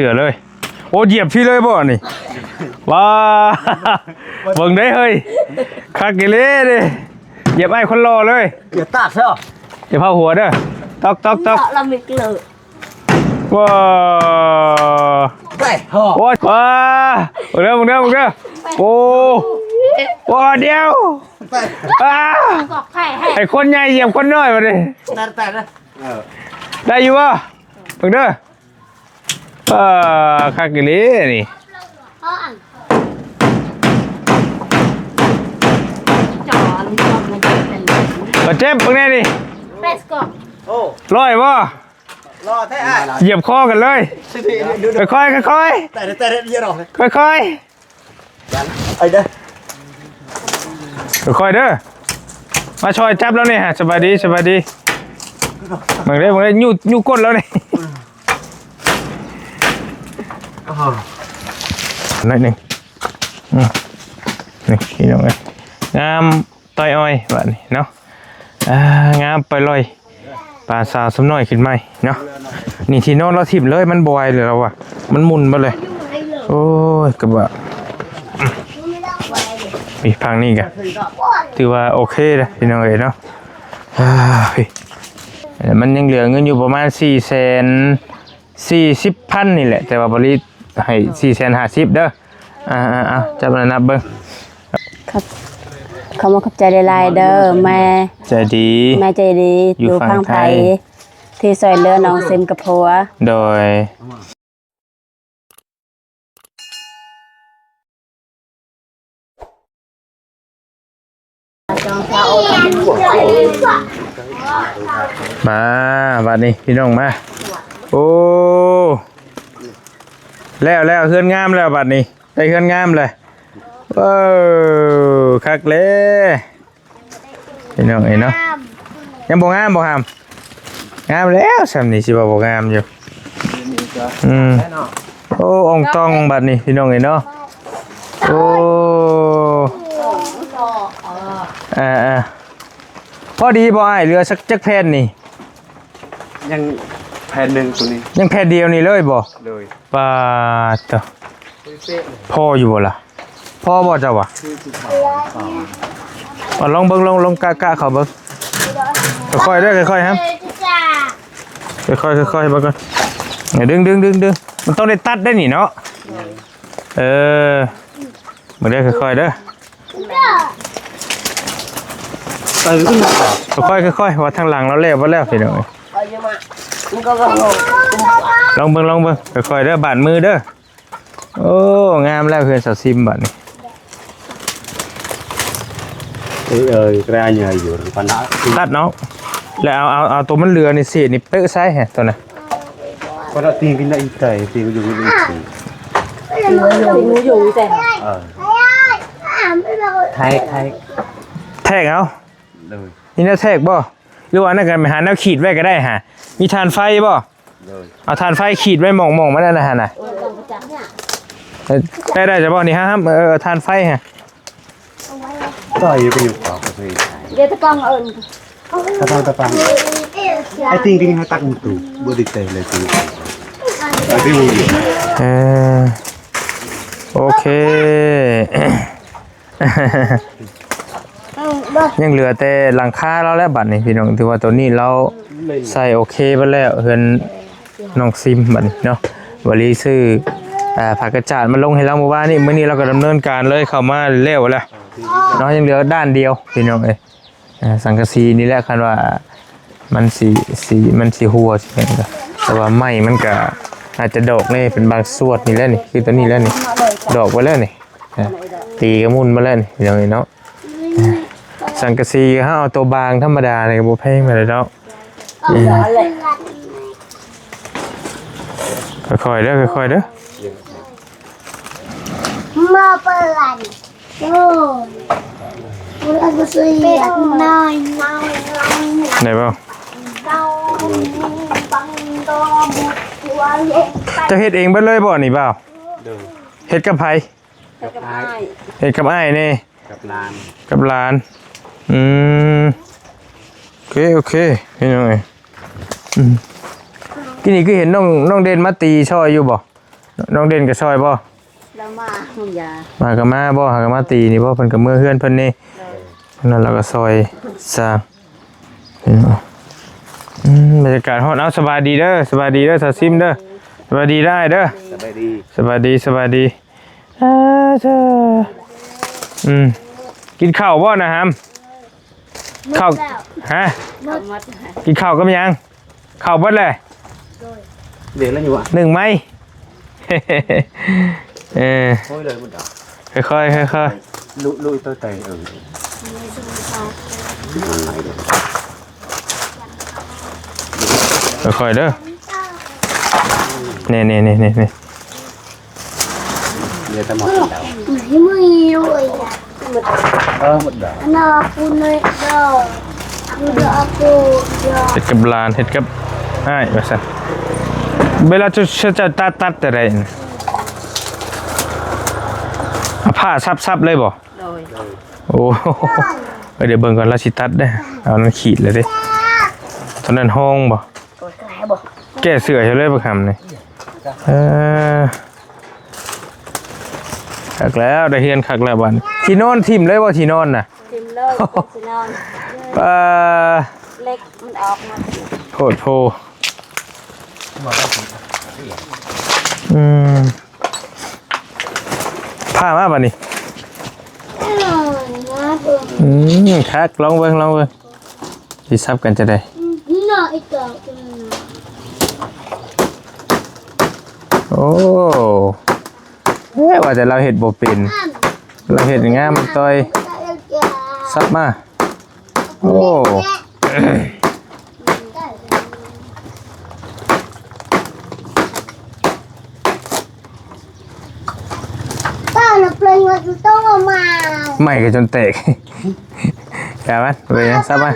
ເຊື່ອເລີຍ. ໂອ້ ຢຽບພີ້ເລີຍບໍ່ນີ້? ວ້າ ເບິ່ງເດ້ເຮີ້ຍ ຄັກອີ່ຫຼີເດ້. ຢຽບອ້າຍຄົນຫຼໍ່ເລີຍ. ຢ່າຕັດເຊາະ ຢ່າເຜົາຫົວເດີ. ຕອກ ຕອກ ຕອກ. ລະມິກເລີຍ. ວ້າ ໄປ ໂອ້ຍ ວ້າ ເບິ່ງເດີ ເບິ່ງເດີ ເບິ່ງເດີ. ໂອ້ ວ້າ ດຽວ ໄປ ອ້າ ກອກໄຂ່ໃຫ້ ໃຫ້ຄົນໃຫຍ່ຢຽບຄົນນ້ອຍບາດນີ້. ແຕະ ແຕະ ເອີ ໄດ້ຢູ່ບໍ່? ເບິ່ງເດີ. ເອີ ຄັກອີ່ຫຼີນີ້. ເອີ ເຈັບເບິ່ງແດ່ນີ້. ໂອ້ ຮ້ອຍບໍ່? ຫຼໍ່ແທ້ອ້າຍ. ຢຽບຄໍກັນເລີຍ. ຄ່ອຍໆ ຄ່ອຍໆ ແຕະ ແຕະ ຢ່າດອກ ຄ່ອຍໆ. ໄປເດີ ຄ່ອຍໆເດີ. ມາຊ່ອຍຈັບແລ້ວນີ້. ສະບາຍດີ ສະບາຍດີ. ເບິ່ງເດ້ ເບິ່ງເດ້ ຍູ້ ຍູ້ກົ້ນແລ້ວນີ້. ໜ້ອຍໜຶ່ງ. ອືມ ນີ້ພີ່ນ້ອງເອີຍ ງາມ ຕ່ອຍອ້ອຍບາດນີ້ເນາະ. ອ່າ ງາມ ປ່ອຍລອຍ ປານສາວສ່ຳນ້ອຍຂຶ້ນໃໝ່ເນາະ. ນີ້ທີ່ນອນລາວຖິ້ມເລີຍ ມັນບໍ່ໄຫວແລ້ວລາວວ່າ ມັນໝຸ່ນເບິດເລີຍ. ໂອ້ຍ ກະບະ ນີ້ ພັງນີ້ກະຖືວ່າໂອເຄເດ້ພີ່ນ້ອງເອີຍເນາະ. ອ່າ ມັນຍັງເຫຼືອເງິນຢູ່ປະມານສີ່ແສນສີ່ສິບພັນນີ້ແຫຼະ ແຕ່ວ່າບໍລິໃຫ້ສີ່ແສນຫ້າສິບເດີ. ອ່າໆ ຈັບມານັບເບິ່ງ. ຂອບ ຂອບໃຈຫຼາຍໆເດີ ແມ່ໃຈດີ ແມ່ໃຈດີ ຢູ່ຝັ່ງໄທ ທີ່ຊ່ວຍເຫຼືອນ້ອງຊິມກັບຜົວ. ໂດຍ ມາ ບາດນີ້ພີ່ນ້ອງມາ. ໂອ້ ແລ້ວ ແລ້ວ ເຮືອນງາມແລ້ວບາດນີ້. ໄດ້ເຮືອນງາມແລ້ວ. ເອີ ຄັກແລ້ວພີ່ນ້ອງເອີຍເນາະ. ຍັງບໍ່ງາມບໍ່ຫຳ? ງາມແລ້ວ ຊ່ຳນີ້ຊິວ່າບໍ່ງາມຢູ່. ອືມ ໂອ້ ອອງຕອງບາດນີ້ພີ່ນ້ອງເອີຍເນາະ. ໂອ້ ອ່າໆ ພໍດີບໍ່ອ້າຍ? ເຫຼືອສັກຈັກແຜ່ນນີ້? ຍັງແຜ່ນໜຶ່ງໂຕນີ້ ຍັງແຜ່ນດຽວນີ້ເລີຍບໍ່? ໂດຍ ປາດໂທ້ ພໍຢູ່ບໍ່ລະ? ພໍບໍ່ເຈົ້າວ່າ? ເອົາລອງເບິ່ງ ລອງ ລອງກະ ກະເຂົ້າເບິ່ງ. ຄ່ອຍໆເດີ ຄ່ອຍໆ ຮະ ຄ່ອຍໆ ຄ່ອຍໆເບິ່ງກ່ອນ. ດຶງ ດຶງ ດຶງ ດຶງ ມັນຕ້ອງໄດ້ຕັດໄດ້ນີ້ເນາະ. ເອີ ເບິ່ງເດີ ຄ່ອຍໆເດີ. ເອີ ຄ່ອຍໆ ວ່າທາງຫຼັງລາວແລ້ວບໍ່ແລ້ວພີ່ນ້ອງເອີຍ. ລອງເບິ່ງ ລອງເບິ່ງ ຄ່ອຍໆເດີ ບາດມືເດີ. ໂອ້ ງາມແລ້ວເຮືອນສາວຊິມບາດນີ້. ເອີ ເອີ ກະໄດ້ໃຫຍ່ຢູ່ ປັນດາ ຕັດເນາະ ແລ້ວເອົາ ເອົາ ເອົາໂຕມັນເຫຼືອນີ້ ເສດນີ້ເປະໃສ່ ໂຕນັ້ນ. ກໍໄດ້ຕີນກິນໄດ້ອີກໄຕ ຕີນຢູ່ ຢູ່ ຢູ່ ຢູ່ແຕ່ ເອີ ແທກ ແທກ ແທກເອົາ. ໂດຍ ມີແນວແທກບໍ່? ຫຼືວ່ານັ້ນກະໄປຫາແນວຂີດໄວ້ກະໄດ້ຫາ. ມີຖ່ານໄຟບໍ່? ໂດຍ ເອົາຖ່ານໄຟຂີດໄວ້ໝ່ອງໆມັນນັ້ນນະຫັ້ນນະ. ເອີ ໄດ້ ໄດ້ຈະບໍ່ນີ້ຮະ? ເອີ ຖ່ານໄຟຫະ. ກໍຢູ່ ກໍຢູ່ ກໍຢູ່ ດຽວຕະກອງເອີ້ນ ຕະກອງ ຕະກອງ. ໄອ້ຕິ່ງ ຕິ່ງ ໃຫ້ຕັກ ຕູ້ ບໍ່ໄດ້ໃສ່ເລີຍ ຕິ່ງ. ເອີ ໂອເຄ. ຍັງເຫຼືອແຕ່ຫຼັງຄາລາວແລ້ວບັດນີ້ພີ່ນ້ອງ. ຖືວ່າໂຕນີ້ລາວໃສ່ໂອເຄເບິດແລ້ວ ເຮືອນນ້ອງຊິມບັດນີ້ເນາະ. ວາລີຊື້ ອ່າ ຜ້າກະຈາດມາລົງໃຫ້ລາວມື້ວານນີ້ ມື້ນີ້ລາວກໍດຳເນີນການເລີຍ ເຂົ້າມາແລ້ວແລ້ວເນາະ. ຍັງເຫຼືອດ້ານດຽວພີ່ນ້ອງເອີຍ. ອ່າ ສັງກະສີນີ້ແຫຼະ ຄັນວ່າມັນຊິ ຊິ ມັນຊິຮົ່ວຊິຫຍັງກະ ແຕ່ວ່າໄມ້ມັນກະອາດຈະດອກແດ່ເປັນບາງສ່ວນນີ້ແຫຼະນີ້ ຄືໂຕນີ້ແຫຼະນີ້ ດອກໄປແລ້ວນີ້. ອ່າ ຕີກະໝຸ່ນມາແລ້ວນີ້ ພີ່ນ້ອງເອີຍເນາະ. ສັງກະສີເຮົາເອົາໂຕບາງທຳມະດານີ້ກະບໍ່ແພງປານໃດດອກ. ເອີ ຄ່ອຍໆເດີ ຄ່ອຍໆເດີ. ມາເປີດ ໂອ້ຍ ໄດ້ບໍ່? ເຈົ້າເຮັດເອງເບິດເລີຍບໍ່ນີ້ບ່າວ? ໂດຍ ເຮັດກັບໃຜ? ເຮັດກັບອ້າຍ ເຮັດກັບອ້າຍນີ້ ກັບຫຼານ ກັບຫຼານ. ອືມ ໂອເຄ ໂອເຄ ພີ່ນ້ອງເອີຍ. ອືມ ກີ້ນີ້ຄືເຫັນນ້ອງ ນ້ອງເດັ່ນມາຕີຊ່ອຍຢູ່ບໍ່? ນ້ອງເດັ່ນກໍຊ່ອຍບໍ່? ລາວມາຫຸ່ງຢາ ມາກໍມາບໍ່? ຫາກໍມາຕີນີ້ບໍ່? ເພິ່ນກໍເມືອເຮືອນເພິ່ນນີ້ ໂດຍ ນັ້ນລາວກໍຊ່ອຍສ້າງ ອືມ ບັນຍາກາດຮ້ອນ. ເອົາ ສະບາຍດີເດີ ສະບາຍດີເດີ ສາວຊິມເດີ ສະບາຍດີໄດ້ເດີ ສະບາຍດີ ສະບາຍດີ ສະບາຍດີ. ອາ ເດີ ອືມ ກິນເຂົ້າບໍ່ນະຫຳ? ເຂົ້າ ຮະ? ກິນເຂົ້າກັບຫຍັງ? ເຂົ້າເບິດເລີຍ ເດ ແລ້ວຢູ່ຫວາ ໜຶ່ງໄມ້ ເອີ ໂອ້ຍ ເລີຍໝົດດອກ ຄ່ອຍໆ ຄ່ອຍໆ ລຸ ລຸໂຕໄຕ ເອີ ຄ່ອຍໆ ເດີ ນີ້ໆໆໆ ເຫຼືອແຕ່ໝົດແລ້ວ ເອີ ໝົດແລ້ວ ເຮັດກັບຫຼານ ເຮັດກັບອ້າຍວ່າຊັ້ນ ເວລາເຈົ້າ ເຈົ້າຕັດ ຕັດແຕ່ໃດ ເອົາຜ້າສັບໆ ເລີຍບໍ່? ໂດຍ ໂອ້ ເອີ ດຽວເບິ່ງກ່ອນ ລາວຊິຕັດເດ້ ເອົານັ້ນຂີດແລ້ວເດ້ ຕອນນັ້ນຫ້ອງບໍ່? ໂອ້ຍ ແກ້ເສື້ອໃຫ້ເລີຍບັກຫຳນີ້ ເອີ ຄັກແລ້ວ ໄດ້ເຮືອນຄັກແລ້ວບາດນີ້ ທີ່ນອນຖິ້ມເລີຍບໍ່? ທີ່ນອນນະ ຖິ້ມເລີຍ ທີ່ນອນ ເອີ ເຫຼັກມັນອອກມາ ໂພດໂພ ອືມ ພາມາບາດນີ້ ອືມ ຄັກ ລອງເບິ່ງ ລອງເບິ່ງ ຊິສັບກັນຈັ່ງໃດ ໂອ້ ເອີ ວ່າແຕ່ລາວເຮັດບໍ່ເປັນ ລາວເຮັດງາມ ມັນຕ່ອຍ ສັບມາ ໂອ້ ໄມ້ກໍຈົນແຕກ ຢ່າມັນ ເປັນຫຍັງ ສັບມາ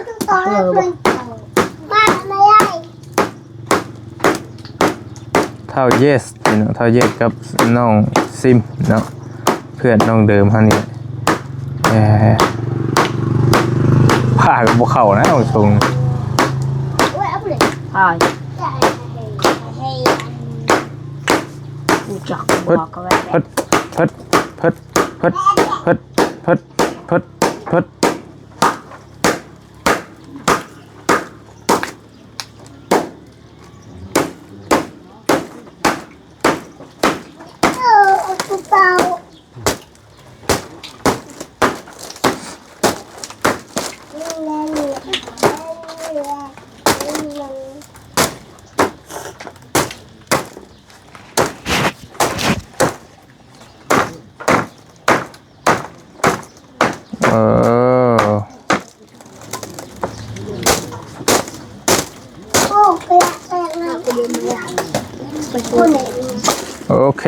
ທ້າວເຢສ ພີ່ນ້ອງ ທ້າວເຢສກັບນ້ອງຊິມເນາະ ເພື່ອນນ້ອງເດີມເຮົານີ້ແຫຼະ ເອີ ຜ້າກໍບໍ່ເຂົ້ານະ ເອົາຊົງ ຜ້າ ຮູ້ຈັກບໍ່ກໍແວ່ ເພິດ ເພິດ ເພິດ ເພິດ ເພິດ ເພິດ ເພິດ ເພິດ ເພິດ ເອີ ໂອເຄ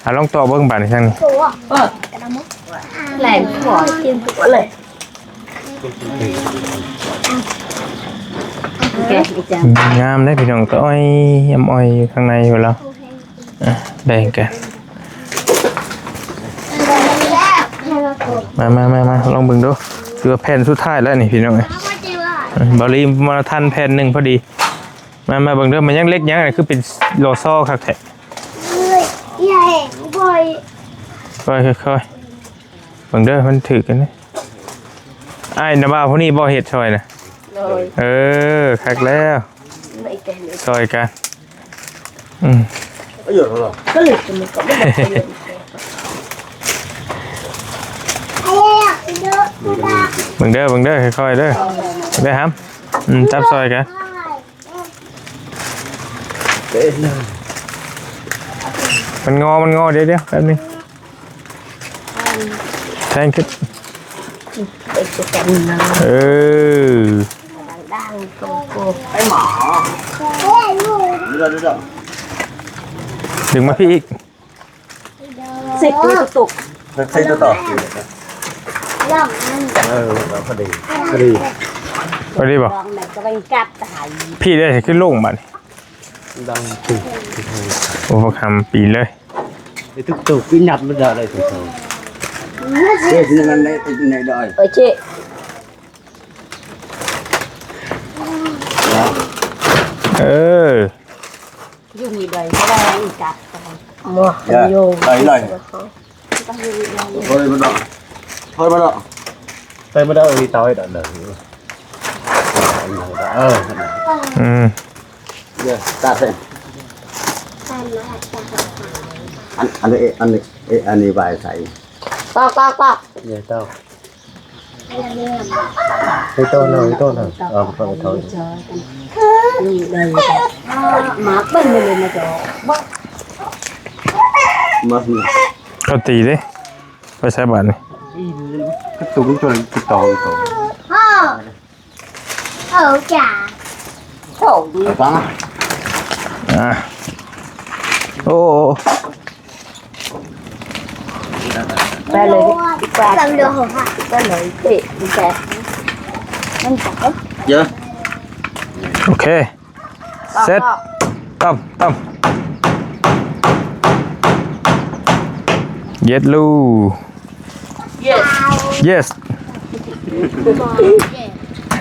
ອາ ລອງຕໍ່ເບິ່ງບາດນີ້ທາງນີ້ ແຫຼງຂົວ ເຕັມຕົວເລີຍ. ງາມເດ້ພີ່ນ້ອງ ຕະອ້ອຍອຳອ້ອຍຢູ່ຂ້າງໃນພຸ້ນລະ ອ່ະ ແບ່ງກັນ ມາໆໆໆ ລອງເບິ່ງດູ ຖືວ່າແຜ່ນສຸດທ້າຍແລ້ວນີ້ພີ່ນ້ອງເອີຍ ເອີ ບ່າວລີມາທັນແຜ່ນໜຶ່ງພໍດີ ມາໆ ເບິ່ງເດີ ມັນຍັງເຫຼັກຫຍັງ ຄືເປັນລໍຊໍຄັກແທ້ ຄ່ອຍໆ ຄ່ອຍໆ ເບິ່ງເດີ ມັນຖືກກັນເດ້ ອ້າຍນະບ່າວຜູ້ນີ້ບໍ່ເຮັດຊ່ອຍນະ ໂດຍ ເອີ ຄັກແລ້ວ ຊ່ອຍກັນ ອືມ ເບິ່ງເດີ ເບິ່ງເດີ ຄ່ອຍໆ ເດີ ເດີຫຳ ອືມ ຈັບຊ່ອຍກັນ ມັນງໍ ມັນງໍ ດຽວໆ ແປັບໜຶ່ງ ແທງຂຶ້ນ ເອີ ດຶງມາພີ້ອີກ ເຊັກຕົວຕົກ ເຊັກຕົວຕົກ ເອີ ພໍດີ ພໍດີ ພໍດີບໍ່? ພີ້ເດ້ ຄືລົງບາດນີ້ ໂອ້ ບັກຫຳປີນເລີຍ ໄອ້ທຸກໂຕກິນນັບມັນໄດ້ເລີຍ ເອີ ເອີ ເອີ. ຢູ່ນີ້ໄດ້ບໍ່ໄດ້ອີກກະ ບໍ່ ເອີ ຢູ່ ໄດ້ ໄດ້ ຖອຍມາເນາະ ຖອຍມາເນາະ ເຕີມາເດີ ເອີ ເຕົາເຮັດອັນນັ້ນ ເອີ ອືມ ເດີ ຕັດໃສ່ ອັນ ອັນນີ້ ອັນນີ້ ອັນນີ້ວາຍໃສ່ ຕອກ ຕອກ ຕອກ ເດີ ຕອກ ໃຫ້ໂຕໜຶ່ງ ໃຫ້ໂຕໜຶ່ງ ເອົາໄປເຂົາ ມາເບິ່ງເລີຍມາຈອ ມາ ເຂົາຕີເດ້ ໄປໃສບາດນີ້ ກະຕຸງຕົວນີ້ຕິດຕໍ່ ຕິດຕໍ່ ເອີ ຈ້າ ໂອ້ ໄປຟັງ ອ່າ ໂອ້ ໄປເລີຍ ໄປເລີຍ ເຍ ໂອເຄ ເສັດ ຕ້ອມ ຕ້ອມ ເຢັດລູ Yes. Yes. ເ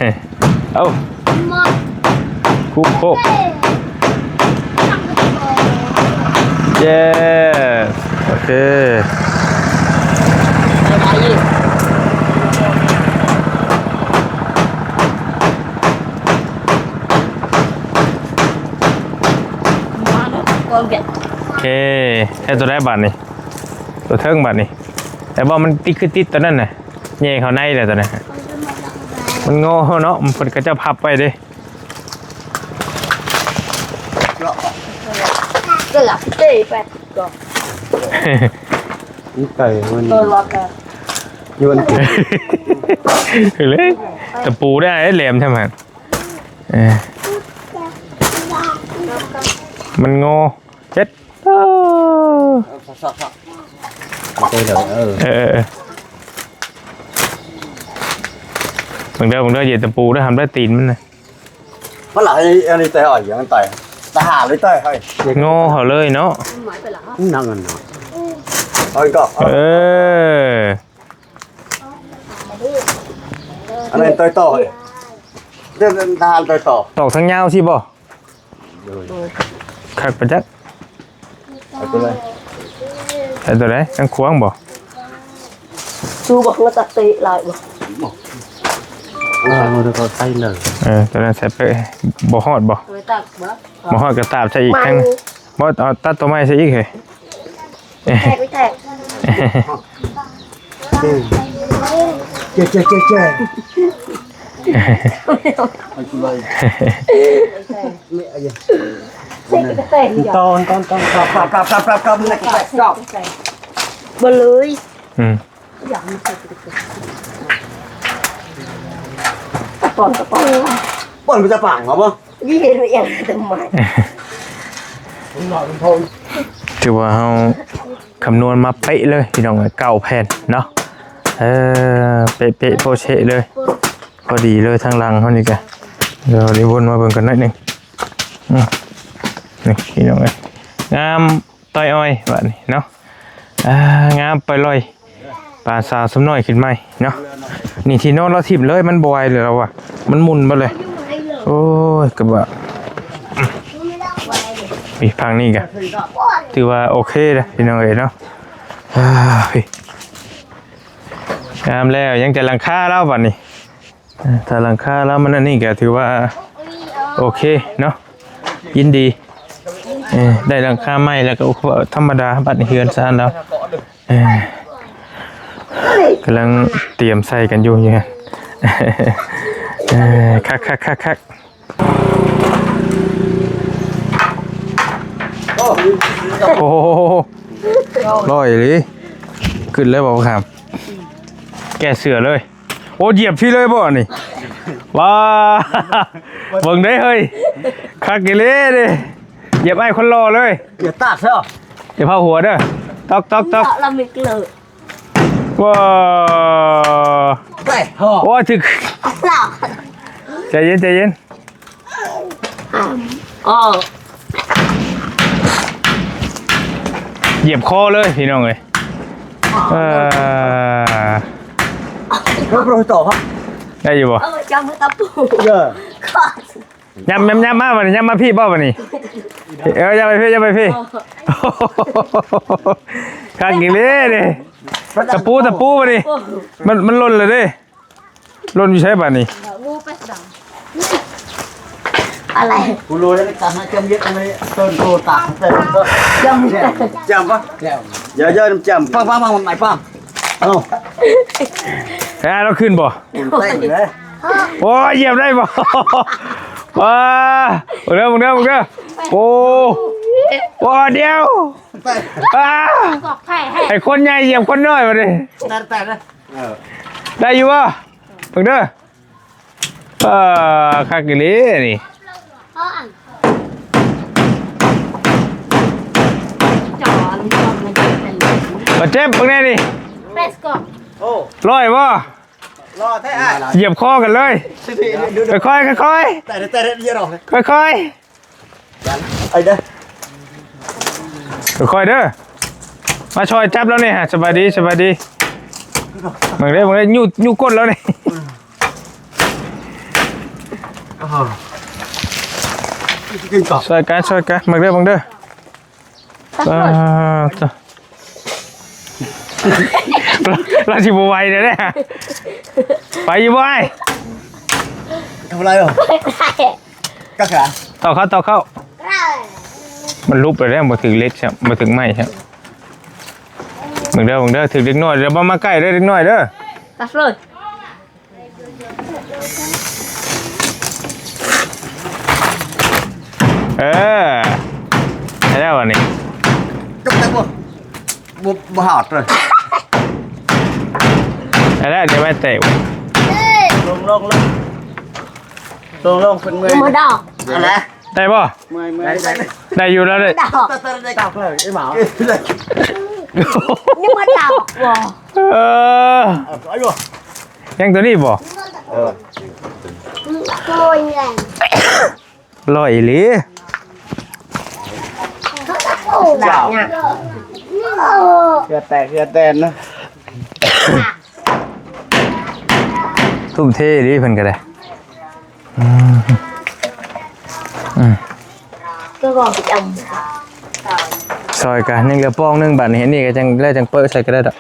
ອົ້າ ຄຸກໂຄກ Yes. ໂອເຄ ໂອເຄ ເຮັດຕົວໃດບາດນີ້? ຕົວເທິງບາດນີ້ ແຕ່ວ່າມັນຕິດ ຄືຕິດຕົວນັ້ນນະ ແຍ່ເຂົ້າໃນແລ້ວຕົວນັ້ນ ມັນງໍເນາະ ເພິ່ນເຂົາເຈົ້າພັບໄວ້ເດ້ ເກືອບເຕະໄປ ມັນໄກມັນ ໂດນລັອກແລ້ວ ຍວນ ເລີຍ ຕະປູໄດ້ແຫຼມແທ້ມັນ ເອີ ມັນງໍ ເຈັດ ເອີ ເອີ ເອີ ເບິ່ງເດີ ເບິ່ງເດີ ເຢັນຕະປູເດີ ຫ້າມໄດ້ຕີນມັນນະ ມັນຫຼາຍ ອັນນີ້ແຕ່ເອົາຫຍັງໄຕ ຕາຫາເລີຍໄຕ ເຮີ້ຍ ງໍເຂົາເລີຍເນາະ ນັ່ງອັນນັ້ນ ເອົາອີກກໍ ເອີ ອັນນັ້ນຕໍ່ ຕໍ່ ເດີນທາງຕໍ່ ຕອກທາງຍາວຊີ້ບໍ່? ໂດຍ ຄັກປະຈັກ ເອົາຕົວໃດ ເອົາຕົວໃດ ທາງຂວາງບໍ່? ສູ້ບໍ່ ມັນຈະເຕະຫຼາຍບໍ່? ເອີ ມັນກໍໃສ່ເລີຍ ເອີ ຕົວນັ້ນໃສ່ໄປ ບໍ່ຮອດບໍ່? ເອົາໄປຕັກບໍ່? ບໍ່ຮອດກໍຕາບໃສ່ອີກ ບໍ່ ເອົາຕັດຕົວໃໝ່ໃສ່ອີກເຮີ້ຍ ແຕກ ແຕກ ເຈ້ ເຈ້ ເຈ້ ເຈ້ ຕອນ ຕອນ ຕອນ ປາບ ປາບ ປາບ ປາບ ປາບ ປາບ ບໍ່ເລີຍ ອືມ ປອນ ປອນ ປອນ ມັນຈະປາງເຮົາບໍ່? ນີ້ເຫັນວ່າອີຫຍັງ ທຳໄມ ຖືວ່າເຮົາຄຳນວນມາເປະເລີຍພີ່ນ້ອງເອີຍ ເກົ້າແຜ່ນເນາະ ເອີ ເປະໆ ໂປະເຊະເລີຍ ພໍດີເລີຍ ທາງຫຼັງເຮົານີ້ກະ ດຽວໄດ້ວົນມາເບິ່ງກັນໜ້ອຍໜຶ່ງ ອືມ ນີ້ພີ່ນ້ອງເອີຍ ງາມ ຕ່ອຍອ້ອຍບາດນີ້ເນາະ ອ່າ ງາມ ປ່ອຍລອຍ ປານສາວສົມນ້ອຍຂຶ້ນໃໝ່ເນາະ ນີ້ທີ່ນອນລາວຖິ້ມເລີຍ ມັນບໍ່ໄຫວແລ້ວລາວວ່າ ມັນໝຸ່ນເບິດເລີຍ ໂອ້ຍ ກະບະ ນີ້ ພັງນີ້ກະ ຖືວ່າໂອເຄເດ້ພີ່ນ້ອງເອີຍເນາະ ອ່າ ງາມແລ້ວ ຍັງແຕ່ຫຼັງຄາລາວບາດນີ້ ເອີ ຖ້າຫຼັງຄາລາວມັນອັນນີ້ກະຖືວ່າໂອເຄເນາະ ຍິນດີ ເອີ ໄດ້ຫຼັງຄາໃໝ່ແລ້ວກໍ ໂອ້ ທຳມະດາ ບາດນີ້ເຮືອນຊານລາວ ເອີ ກຳລັງຕຽມໃສ່ກັນຢູ່ ຢູ່ຫັ້ນ ເອີ ຄັກໆໆໆ ໂອ້ໂຫ ລອຍອີ່ຫຼີ ຂຶ້ນເລີຍບໍ່ຄຳ ແກ້ເສື້ອເລີຍ ໂອ້ ຢຽບພີ້ເລີຍບໍ່ນີ້ ວ້າ ເບິ່ງເດ້ເຮີ້ຍ ຄັກອີ່ຫຼີເດ້ ຢຽບອ້າຍຄົນຫຼໍ່ເລີຍ ຢ່າຕາດເຊີ ຢ່າພາຫົວເດີ ຕອກ ຕອກ ຕອກ ລະມິກເລີຍ ວ້າ ໂອ້ຍ ຖືກ ໃຈເຢັນ ໃຈເຢັນ ອ້າວ ຢຽບຄໍເລີຍພີ່ນ້ອງເອີຍ ເອີ ເອີ ບໍ່ໄດ້ຕໍ່ ໄດ້ຢູ່ບໍ່? ເອີ ຈັບມືຕະປູ ເອີ ຍັບ ຍັບ ຍັບມາບັດນີ້ ຍັບມາພີ້ບໍ່ບັດນີ້? ເອີ ຢ່າໄປພີ້ ຢ່າໄປພີ້. ຄັກອີ່ຫຼີເດ້. ຕະປູ ຕະປູບັດນີ້. ມັນ ມັນຫຼົ່ນແລ້ວເດ້. ຫຼົ່ນຢູ່ໃສບັດນີ້? ອະໄລ? ກູໂລໄດ້ກັນນະ ຈຳເຢັດອັນນີ້ ຕົ້ນໂຕຕາກແຕ່ ຈຳ ຈຳປະ? ຢ່າ ຢ່າ ຈຳ ຟັງ ຟັງ ຟັງ ໝາຍຟັງ. ເອົາ ແລ້ວຂຶ້ນບໍ່? ໂອ້ຍ ຢຽບໄດ້ບໍ່? ວ້າ ເບິ່ງເດີ ເບິ່ງເດີ ເບິ່ງເດີ. ໂອ້ ໂອ້ ດຽວ ໄປ ອ້າ ກອກໄຂ່ໃຫ້ ໃຫ້ຄົນໃຫຍ່ຢຽບຄົນນ້ອຍບັດນີ້. ແຕ່ ແຕ່ ເອີ ໄດ້ຢູ່ບໍ່? ເບິ່ງເດີ. ເອີ ຄັກອີ່ຫຼີນີ້. ບໍ່ເຈັບເບິ່ງແດ່ນີ້. ໂອ້ ຮ້ອຍບໍ່? ຫຼໍ່ແທ້ອ້າຍ. ຢຽບຄໍກັນເລີຍ. ຄ່ອຍໆ ຄ່ອຍໆ ແຕ່ ແຕ່ ຢ່າດອກ ຄ່ອຍໆ. ໄປເດີ ຄ່ອຍໆເດີ. ມາຊ່ອຍຈັບແລ້ວນີ້. ສະບາຍດີ ສະບາຍດີ. ເບິ່ງເດີ ເບິ່ງເດີ ຍູ້ ຍູ້ກົ້ນແລ້ວນີ້. ໂອ້ໂຫ ກິນຕໍ່ ຊ່ອຍກັນ ຊ່ອຍກັນ. ເບິ່ງເດີ ເບິ່ງເດີ. ອ່າ ລາວຊິບໍ່ໄຫວແລ້ວເດ້. ໄປຢູ່ບໍ່ອ້າຍ? ທຳອະໄລບໍ່? ກັກຂາ ຕໍ່ເຂົ້າ ຕໍ່ເຂົ້າ. ມັນຫຼຸບໄປແລ້ວ ບໍ່ຖືກເຫຼັກຊ້ຳ ບໍ່ຖືກໄມ້ຊ້ຳ. ເບິ່ງເດີ ເບິ່ງເດີ ຖືກເດັກນ້ອຍເດີ. ບໍ່ມາໃກ້ເດີ ເດັກນ້ອຍເດີ. ຕັດເລີຍ. ເອີ ໄດ້ແລ້ວບັດນີ້. ຈັບໄດ້ບໍ່? ບໍ່ ບໍ່ຫາດເລີຍ. ໄດ້ແລ້ວ ດຽວໄມ້ແຕກ. ລົງ ລົງ ລົງ ລົງ ລົງ ເພິ່ນເມື່ອຍ. ຍັງບໍ່ດອກ ອັນນະ ໄດ້ບໍ່? ເມື່ອຍ ເມື່ອຍ ໄດ້ ໄດ້ ໄດ້ຢູ່ແລ້ວເດ້. ດອກ ໄດ້ ໄດ້ ດອກເລີຍ ໄອ້ໝາ. ຍັງບໍ່ດອກບໍ່? ເອີ ຍັງໂຕນີ້ບໍ່? ເອີ ຮ້ອຍອີ່ຫຼີ. ເຫື່ອແຕກ ເຫື່ອແຕນນະ. ທຸ່ມເທອີ່ຫຼີເພິ່ນກໍໄດ້. ອືມ ອືມ ກໍບໍ່ໄປເອົາ ຊ່ອຍກັນ. ຍັງເຫຼືອປ່ອງໜຶ່ງບັດນີ້. ອັນນີ້ກໍຈັ່ງ ແລ້ວຈັ່ງເປີໃສ່ກໍໄດ້ດອກ.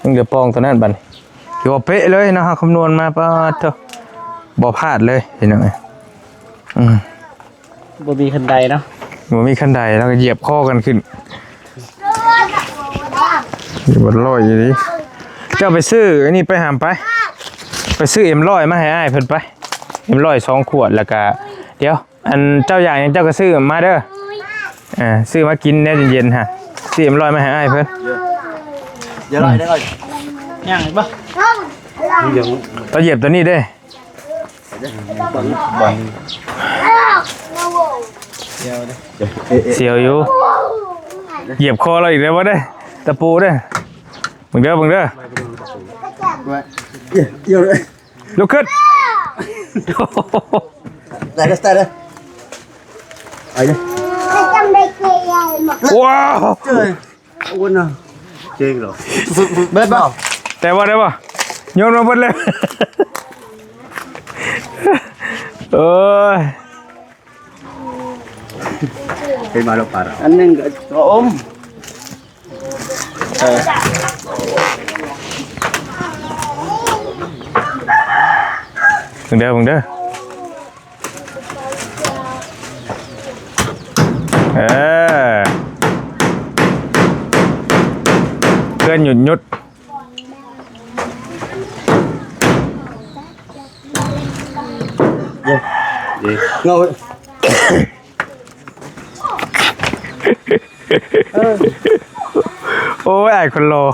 ຍັງເຫຼືອປ່ອງຕົວນັ້ນບັດນີ້. ຖືວ່າເປະເລີຍເນາະ ເຮົາຄຳນວນມາ ປາດໂທ້ ບໍ່ພາດເລີຍພີ່ນ້ອງເອີຍ. ອືມ ບໍ່ມີຄັນໄດເນາະ ບໍ່ມີຄັນໄດ ແລ້ວກໍຢຽບຄໍກັນຂຶ້ນ. ຢູ່ບໍ່ຮ້ອຍອີ່ຫຼີ. ເຈົ້າໄປຊື້ອັນນີ້ໄປຫາມໄປ ໄປຊື້ເອັມຮ້ອຍມາໃຫ້ອ້າຍເພິ່ນໄປ. ເອັມຮ້ອຍສອງຂວດ ແລ້ວກະ ດຽວ ອັນເຈົ້າຢາກຫຍັງເຈົ້າກໍຊື້ມາເດີ. ເອີ ຊື້ມາກິນແນວເຢັນໆ ຮະ. ຊື້ເອັມຮ້ອຍມາໃຫ້ອ້າຍເພິ່ນ. ຢ່າລອຍເດີ ຍ່າງອີກບໍ່? ຕ້ອງຢຽບຕົວນີ້ເດ້. ສຽວຢູ່. ຢຽບຄໍລາວອີກແລ້ວບໍ່ເດ້ ຕະປູເດ້. ເບິ່ງເດີ ເບິ່ງເດີ. ລຸກຂຶ້ນ. ໄດ້ເດີ ໄດ້ເດີ. ໄປເດີ. ວ້າວ ເຈີ ໂອ້ນະ ເກັ່ງເນາະ. ເບິດບໍ່? ໄດ້ບໍ່? ໄດ້ບໍ່? ໂຍນມາເບິດເລີຍ. ໂອ້ຍ ເປັນມາໂລປາລະ ອັນໜຶ່ງກໍອມ. ເອີ ເບິ່ງເດີ ເບິ່ງເດີ. ເອີ ເພື່ອນຫຍຸດ ເອີ ເອີ ໂອ້ຍ ອ້າຍຄົນຫຼໍ່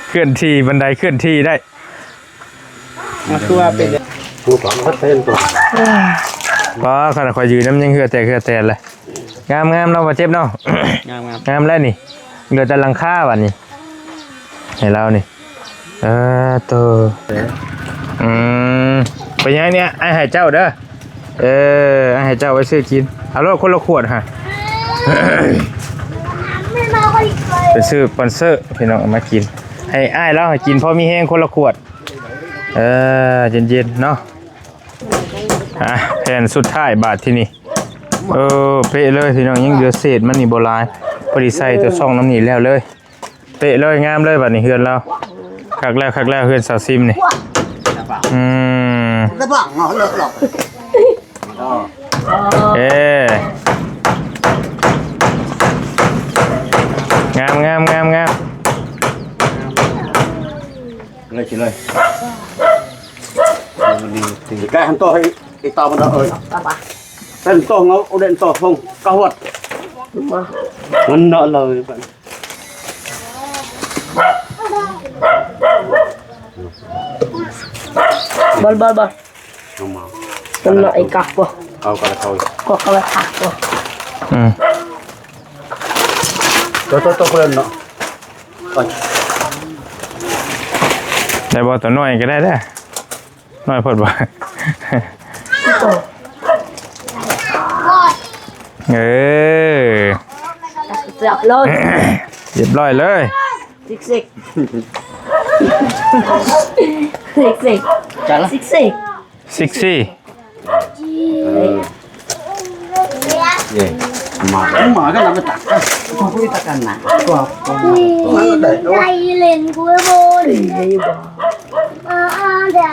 ເຄື່ອນທີ່ ບັນໄດເຄື່ອນທີ່ໄດ້. ມາຕົວເປັນ ບໍ່ ຂະໜາດຂ້ອຍຢືນນຳຍັງເຫື່ອແຕກເຫື່ອແຕນເລີຍ. ງາມໆ ເນາະ ບໍ່ເຈັບເນາະ. ງາມໆ ງາມແລ້ວນີ້ ເຫຼືອແຕ່ຫຼັງຄາບັດນີ້ ໃຫ້ລາວນີ້. ເອີ ໂຕ ອືມ ເປັນຫຍັງນີ້ ອ້າຍໃຫ້ເຈົ້າເດີ. ເອີ ອ້າຍໃຫ້ເຈົ້າໄປຊື້ກິນ ເອົາໂລດຄົນລະຂວດຫະ. ໄປຊື້ສະປອນເຊີພີ່ນ້ອງ ເອົາມາກິນ ໃຫ້ອ້າຍລາວໃຫ້ກິນ ພໍມີແຮງຄົນລະຂວດ. ເອີ ເຢັນໆ ເນາະ. ໄປ ອ່ະ ແຜ່ນສຸດທ້າຍບາດທີນີ້. ເອີ ເປະເລີຍພີ່ນ້ອງ, ຍັງເຫຼືອເສດມັນນີ້ບໍ່ຫຼາຍ, ພໍດີໃສ່ຕົວຊ່ອງນຳນີ້ແລ້ວເລີຍ. ເປະເລີຍ, ງາມເລີຍບາດນີ້ເຮືອນລາວ. ຄັກແລ້ວ ຄັກແລ້ວ ເຮືອນສາວຊິມນີ້. ອືມ ລະບັງເນາະ ເລີກເນາະ. ເອີ ງາມ ງາມ ງາມ ງາມ. ເລີຍ ຊິເລີຍ ແກະຫັ້ນຕໍ່ໃຫ້ອີ່ຕາມັນເອີຍ. ເປັນຕ້ອງເອົາເດັ່ນຕໍ່ພົງກະຫວັດ ມັນເນາະເລີຍ. ບໍ່ ບໍ່ ບໍ່ ເອົາມາ ມັນເນາະ ໄອ້ກັກບໍ່ ເອົາກະລະເຂົາ ກໍກະລະຄັກບໍ່. ອືມ ໂຕ ໂຕ ໂຕ ເພິ່ນເນາະ ໄປ ໄດ້ບໍ່? ໂຕນ້ອຍກໍໄດ້ເດີ້. ນ້ອຍໂພດບໍ່? ເອີ ຮຽບຮ້ອຍເລີຍ ຮຽບຮ້ອຍເລີຍ. ຊິກຊິກ ຊິກຊິກ ຊິກຊິກ ຊິກຊິກ. ເອີ ເຢ້ ມາ ມາກັນລະ ມາຕັກ ພວກນີ້ຕັກກັນນະ ພວກ ໄດ້ເລີຍ ກູບໍ່ໄດ້ບໍ່ ອ່າ ອ່າ ໄດ້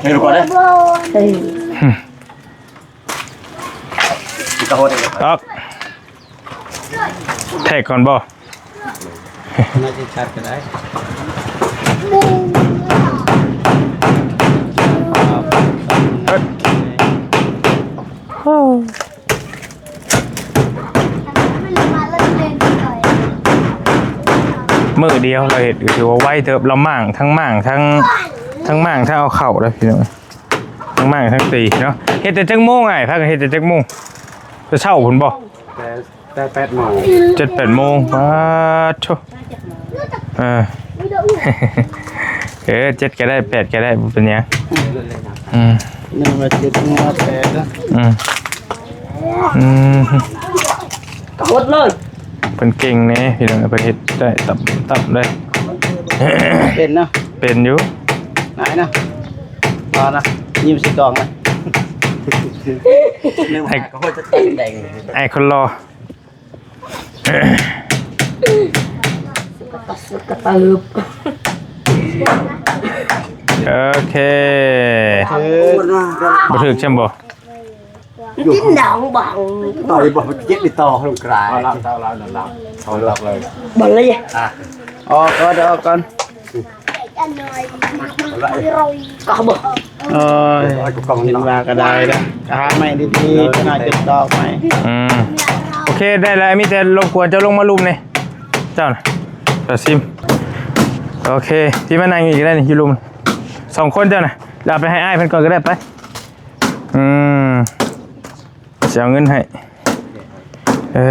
ເຮັດກ່ອນເດ້ ເອີ ກະໂຫດ ອອກ. ແທກກ່ອນບໍ່? ໜ້າຈະຊັດກໍໄດ້ ເອີ ມື້ດຽວລາວເຮັດ ຖືວ່າໄວເຕີບ. ລາວມ້າງ ທັງມ້າງ ທັງ ທັງມ້າງ ທັງເອົາເຂົ້າເດີ້ພີ່ນ້ອງ. ທັງມ້າງທັງຕີເນາະ. ເຮັດແຕ່ຈັກໂມງອ້າຍ? ພາກັນເຮັດແຕ່ຈັກໂມງ? ແຕ່ເຊົ້າພຸ້ນບໍ່? ແຕ່ ແຕ່ແປດໂມງ ເຈັດແປດໂມງ. ປາດໂທ້ ເອີ ເອີ ເຈັດກໍໄດ້ ແປດກໍໄດ້ ບໍ່ເປັນຫຍັງ. ອືມ ໜຶ່ງມາເຈັດ ໜຶ່ງມາແປດນະ. ອືມ ອືມ ກົດເລີຍ. ເພິ່ນເກັ່ງແດ່ພີ່ນ້ອງ ເພິ່ນເຮັດໄດ້ຕັບຕັບເລີຍ. ເປັນເນາະ ເປັນຢູ່ ນາຍເນາະ ມານະ ຍິ້ມໃສ່ກ້ອງນະ ໃຫ້ ໃຫ້ຄົນລໍ. ໂອເຄ ບໍ່ຖືກຊ້ຳບໍ່? ກິນດອງບັງ ຕໍ່ບໍ່ເຈັບໄປຕໍ່ລົງກາຍ ເອົາລະ ເອົາລະ ເອົາລະ ເອົາລະເລີຍ. ອ່ະ ອອກກ່ອນ ອອກກ່ອນ ກໍບໍ່ ໂອ້ຍ ເຫັນວ່າກໍໄດ້ລະ ຫາໃໝ່ດີໆ ໜ້າຈະຕອກໃໝ່. ອືມ ໂອເຄ ໄດ້ແລ້ວ ມີແຕ່ລົບກວນເຈົ້າລົງມາລຸ່ມນີ້ ເຈົ້ານະ ເຈົ້າຊິມ. ໂອເຄ ທີ່ມານັ່ງຢູ່ກໍໄດ້ນີ້ ຢູ່ລຸ່ມ ສອງຄົນເຈົ້ານະ ແລ້ວເອົາໄປໃຫ້ອ້າຍເພິ່ນກ່ອນກໍໄດ້ ໄປ. ອືມ ຊິເອົາເງິນໃຫ້. ເອີ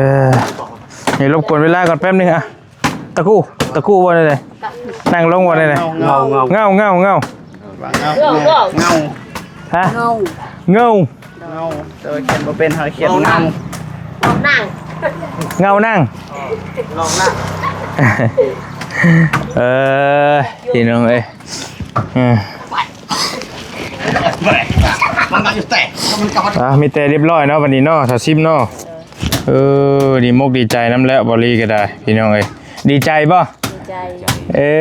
ນີ້ລົບກວນເວລາກ່ອນແປັບໜຶ່ງ ອ່ະ ຕະກູ້ ຕະກູ້ບໍ່ໄດ້ ນັ່ງລົງບໍ່ໄດ້. ເງົາ ເງົາ ເງົາ ເງົາ ເງົາ ເງົາ ເງົາ ຮະ ເງົາ ເງົາ ເງົາ ແຕ່ວ່າຂຽນບໍ່ເປັນ ເຮົາຂຽນເງົາ ເງົານັ່ງ ເງົານັ່ງ ເງົານັ່ງ. ເອີ ພີ່ນ້ອງເອີຍ ເອີ ອ່າ ມີແຕ່ຮຽບຮ້ອຍເນາະ ບັດນີ້ເນາະ ສາວຊິມເນາະ. ເອີ ດີມົກດີໃຈນຳແລ້ວ ບອລລີກໍໄດ້ ພີ່ນ້ອງເອີຍ. ດີໃຈບໍ່? ດີໃຈ. ເອີ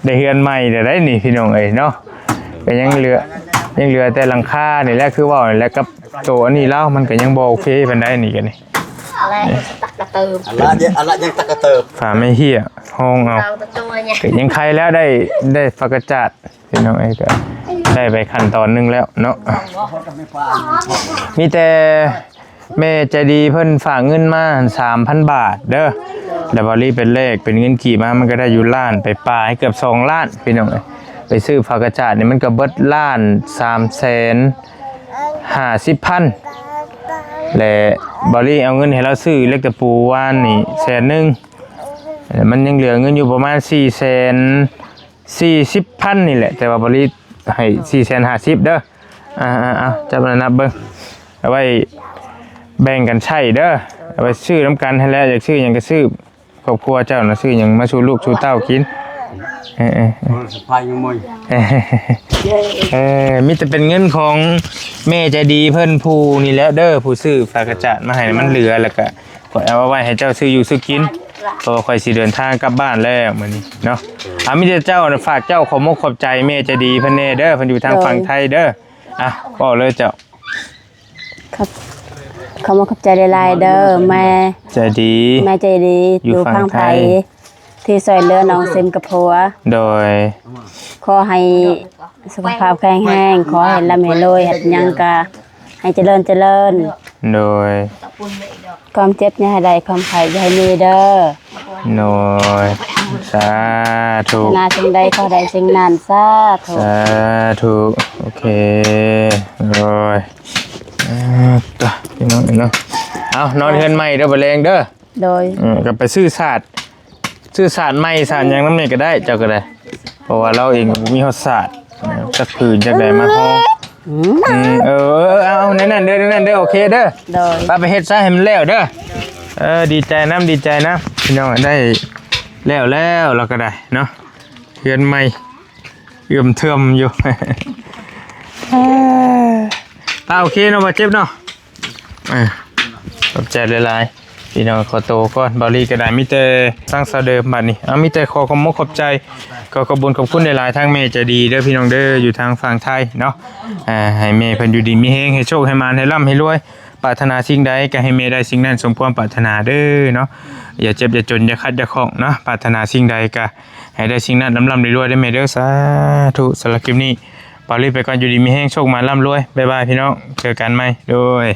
ໄດ້ເຮືອນໃໝ່ແລ້ວໄດ໋ນີ້ ພີ່ນ້ອງເອີຍເນາະ. ກໍຍັງເຫຼືອ ຍັງເຫຼືອແຕ່ຫຼັງຄານີ້ແຫຼະ ຄືເວົ້ານີ້ແຫຼະ ກັບໂຕອັນນີ້ລາວ ມັນກໍຍັງບໍ່ໂອເຄປານໃດນີ້ກໍນີ້. ອັນລະຍັງຕັກກະເຕີບ ອັນລະຍັງ ອັນລະຍັງຕັກກະເຕີບ ຝາໄມ້ເຫ້ຍຮອງເອົາ ກໍຍັງໄຄແລ້ວ ໄດ້ ໄດ້ຝາກະຈາດ ພີ່ນ້ອງເອີຍ ກໍໄດ້ໄປຂັ້ນຕອນໜຶ່ງແລ້ວເນາະ. ມີແຕ່ແມ່ໃຈດີເພິ່ນຝາກເງິນມາສາມພັນບາດເດີ ແລ້ວບາລີໄປແລກເປັນເງິນກີບມາ ມັນກໍໄດ້ຢູ່ລ້ານປາຍໆ ເກືອບສອງລ້ານ ພີ່ນ້ອງເອີຍ. ໄປຊື້ຝາກະຈາດນີ້ ມັນກໍເບິດລ້ານສາມແສນຫ້າສິບພັນ ແລະ ບາລີເອົາເງິນໃຫ້ລາວຊື້ເຫຼັກຕະປູວານນີ້ແສນໜຶ່ງ ມັນຍັງເຫຼືອເງິນຢູ່ປະມານສີ່ແສນ ສີ່ສິບພັນນີ້ແຫຼະ ແຕ່ວ່າບໍລິໃຫ້ສີ່ແສນຫ້າສິບເດີ. ອ່າໆ ເອົາ ຈັບມານັບເບິ່ງ ເອົາໄວ້ແບ່ງກັນໃຊ້ເດີ ເອົາໄວ້ຊື້ນຳກັນຫັ້ນແຫຼະ. ຢາກຊື້ຫຍັງກໍຊື້ ຄອບຄົວເຈົ້ານະ ຊື້ຫຍັງມາສູ່ລູກສູ່ເຕົ້າກິນ. ເອີໆ ໂທລະສັບພາຍຍັງບໍ່ ເອີ ມີແຕ່ເປັນເງິນຂອງແມ່ໃຈດີເພິ່ນຜູ້ນີ້ແຫຼະເດີ ຜູ້ຊື້ຝາກະຈາດມາໃຫ້ ມັນເຫຼືອ ແລ້ວກະຂ້ອຍເອົາໄວ້ໃຫ້ເຈົ້າຊື້ຢູ່ຊື້ກິນ ເພາະວ່າຂ້ອຍຊິເດີນທາງກັບບ້ານແລ້ວມື້ນີ້ເນາະ. ອາ ມີແຕ່ເຈົ້າ ຝາກເຈົ້າຂອບມົກຂອບໃຈແມ່ໃຈດີເພິ່ນແດ່ເດີ ເພິ່ນຢູ່ທາງ ໂດຍ ຝັ່ງໄທເດີ. ອາ ເວົ້າເລີຍເຈົ້າ. ຂອບ ຂອບມົກຂອບໃຈຫຼາຍໆເດີ ແມ່ໃຈດີ ແມ່ໃຈດີ ຢູ່ ຢູ່ຝັ່ງໄທ ຝັ່ງໄທ ທີ່ຊ່ວຍເຫຼືອນ້ອງຊິມກັບຜົວ. ໂດຍ ຂໍໃຫ້ສຸຂະພາບແຂງແຮງ ຂໍໃຫ້ລ່ຳໃຫ້ລວຍ ເຮັດຫຍັງກະໃຫ້ຈະເລີນຈະເລີນ. ໂດຍ ຄວາມເຈັບຢ່າໃຫ້ໄດ້ ຄວາມໄຂ້ຢ່າໃຫ້ມີເດີ. ໂດຍ ສາທຸ ປາດຖະໜາສິ່ງໃດຂໍໄດ້ສິ່ງນັ້ນ ສາທຸ ສາທຸ. ໂອເຄ ໂດຍ ເອີ ຕະ ພີ່ນ້ອງເອີຍເນາະ ເອົາ ນອນເຮືອນໃໝ່ເດີ ບາດແລງເດີ. ໂດຍ ເອີ ກໍໄປຊື້ສາດ ຊື້ສາດໃໝ່ສາດຫຍັງນຳນີ້ກໍໄດ້ ເຈົ້າກໍໄດ້ ເພາະວ່າລາວເອງກໍບໍ່ມີຮອດສາດ ຈັກຜືນຈັກໃດມາຫໍ່. ອືມ ເອີ ເອີ ເອົາ ແນວນັ້ນເດີ ແນວນັ້ນເດີ ໂອເຄເດີ. ໂດຍ ໄປ ໄປເຮັດຊະໃຫ້ມັນແລ້ວເດີ. ເອີ ດີໃຈນຳ ດີໃຈນຳ ພີ່ນ້ອງ ໄດ້ແລ້ວແລ້ວ ລາວກໍໄດ້ເນາະ ເຮືອນໃໝ່ ເອື້ອມເທີມຢູ່. ປ້າ ໂອເຄເນາະ ບໍ່ເຈັບເນາະ. ເອີ ຂອບໃຈຫຼາຍໆ ພີ່ນ້ອງ ຂໍໂຕກ່ອນ. ເບົາລີກໍໄດ້ມີແຕ່ສ້າງສາວເດີມບັດນີ້ ເອົາ ມີແຕ່ຂໍຂອບມົກຂອບໃຈ ຂໍຂອບບຸນຂອບຄຸນຫຼາຍໆ ທາງແມ່ໃຈດີເດີ ພີ່ນ້ອງເດີ ຢູ່ທາງຝັ່ງໄທເນາະ. ອ່າ ໃຫ້ແມ່ເພິ່ນຢູ່ດີມີແຮງ ໃຫ້ໂຊກໃຫ້ໝານ ໃຫ້ລ່ຳໃຫ້ລວຍ ປາດຖະໜາສິ່ງໃດກໍໃຫ້ແມ່ໄດ້ສິ່ງນັ້ນສົມຄວາມປາດຖະໜາເດີເນາະ. ຢ່າເຈັບຢ່າຈົນ ຢ່າຂັດຢ່າຂ້ອງເນາະ ປາດຖະໜາສິ່ງໃດກໍໃຫ້ໄດ້ສິ່ງນັ້ນ ລ່ຳໆລວຍໆເດີແມ່ເດີ ສາທຸ. ສຳລັບຄລິບນີ້ ເບົາລີໄປກ່ອນ ຢູ່ດີມີແຮງ ໂຊກໝານ ລ່ຳລວຍ ບາຍບາຍ ພີ່ນ້ອງ ເຈີກັນໃໝ່ ໂດຍ.